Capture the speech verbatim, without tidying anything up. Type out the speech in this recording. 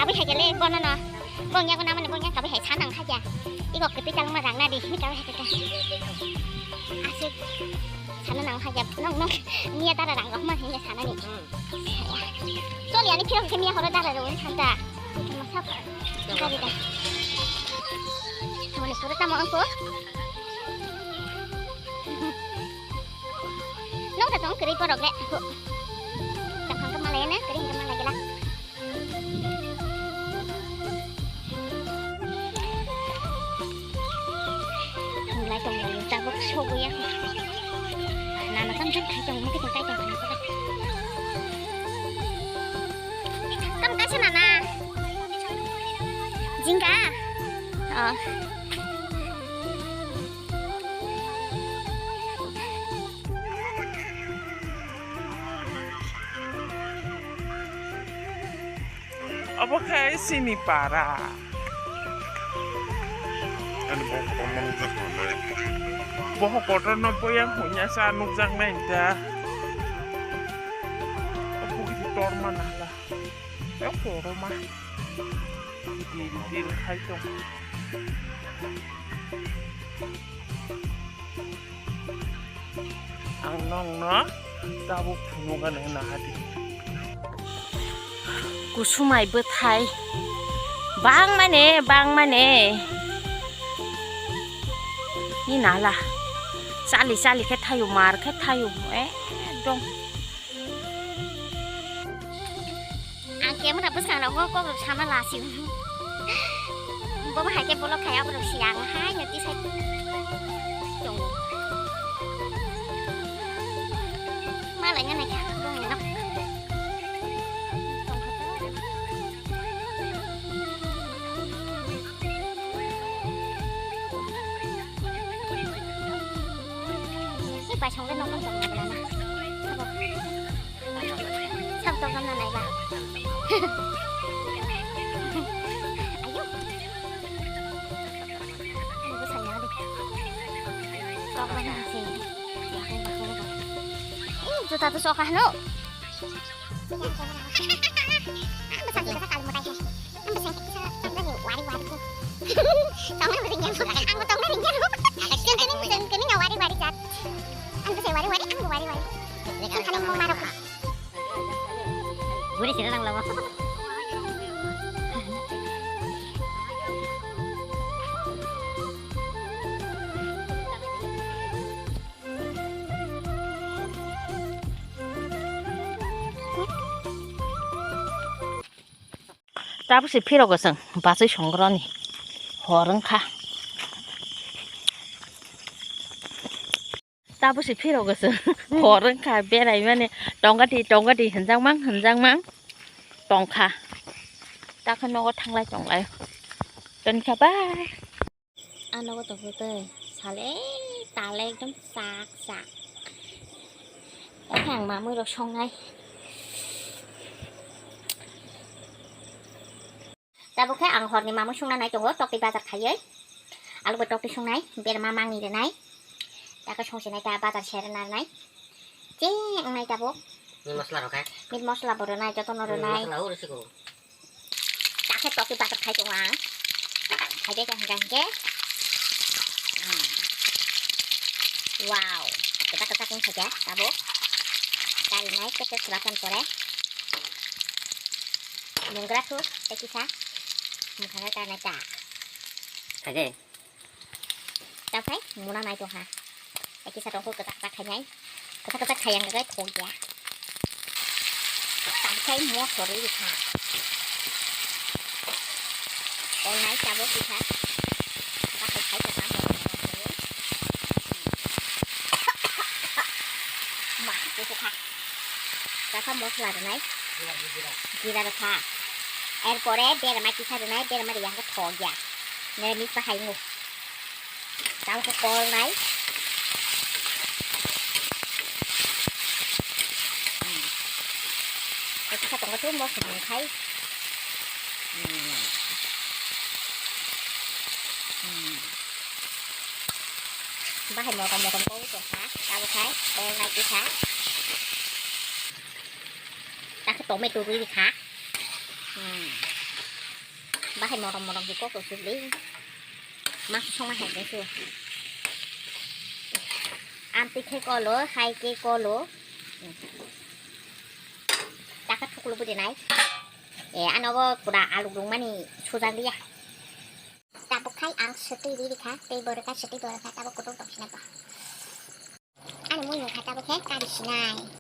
Ui hai kele bono no. Bong yago namani bong yang kabai hai sanang khaja. Iko ketui chalong ma rang nadi. Kabai hai kete. Asik. Sana nang khaja. Nong nong. Nia dara rang rok ma hiya sana ni. Choli ani phirok khe miya horo dara rok santa. Masa. Kari da. Thamani pura tamo angko. Nong da tong kri porok le. Tang khang khe malai na kri hingke malai gela. Lai tong lai tabuk sogwi ya. Nana tam jang khai tong mukhe tong kai tong. Kam kaisa nana. Jingga. Oh. Obo khe chini para. Ani bo kotorma nukjak tongnai. Boho kotorno boyang hunya sa nukjaknai ta. Obo khe torma nala. Tei kotorma. Dil dil khai tong. Ang nongno tabuk phunukgani hwnna hadi. Kusumai bwthai bangmani, bangmani. Ni nala. Chali chali khe thaio, mar khe thaio. Ekdom. Ang camera bwskango kok rok sama lasi. Bo bahai khe vlog khai aborok si ang hai no tisai. Malai nang nai kha bongni no. Ni pai song le nokong tong na. Sab tok gamna nai ba. Ayo. Nunggu saya deh. Tok mana sih? Ini juta tuh sok ah no. Besar kita kali mau tanya. Ang besar kita tanya nih wari wari. Tong na ringan. Ang tong na ringan. Kini kini kini wari wari jat. Ang besar wari wari, ang wari wari. Ang kali mau marok. Guri sira nang labo. Tabuk se phirok gosong bachai songroni hor wngkha. Tabuk se phirok gosong hor wngkha berai mani tongkha di tongkha di hinjakmang hinjakmang tongkha. Takhe nogo thanglai tonglai tonkha bai. Ano goto photo sale tale ekdom sak sak. Oke ang mamui rok songnai. Tabuk khe ang horni mamui songna nai tongo, tokti bazar khaiwi. Alu bo tokti songnai, berma mangni rwnai. Takhe songsinai ta bazar se rwna rwnai. Che wngnai tabuk. Meat masala rok hai. Meat masala bo rwnai, jotono rwnai. Meat masala o rwsiko. Takhe tokti bazar khai tongo ang. Khai de hingke hingke. Hmm. Wow. Kita kita kung saja, tabuk. Kari nai kete sulapan pore. Mungkra su, teki sa. Mungkra ta nai ta. Khai de. Takhai muna nai tongkha. Ekisa tongkho kwchak kwchak khainai. Kwchak kwchak khaiya hwnkhe thokya. Takhai mo sorwi rikha. Olnai tabuk rikha. Bakhai khai kwchak. Ma, kuchukha. Takha mosla rwnai. Jira rwkha. Erpore berma kisa rwnai, berma riyang khe thokya. Nere mik bahai ngu. Tabuk kol nai. Hmm. Kisa tongo tu mosla khai. Hmm. Hmm. Bahai motom motom kok tongkha, tabuk khai kol nai kisa. Takhe tomato rwi rikha. Hmm. Bahai morom morom khe kok to suk le. Mas songma hai khe su. Amtwi khe kolo, hai khe kolo. Taka thuklu budi nai. E, ano bo pura alu rung mani sujak liya. Tabuk khai ang sutwi ri rikha, tei borokha sutwi borokha, tabuk kutung tong sinai bo. Ani mui nungkha tabuk khe kari sinai.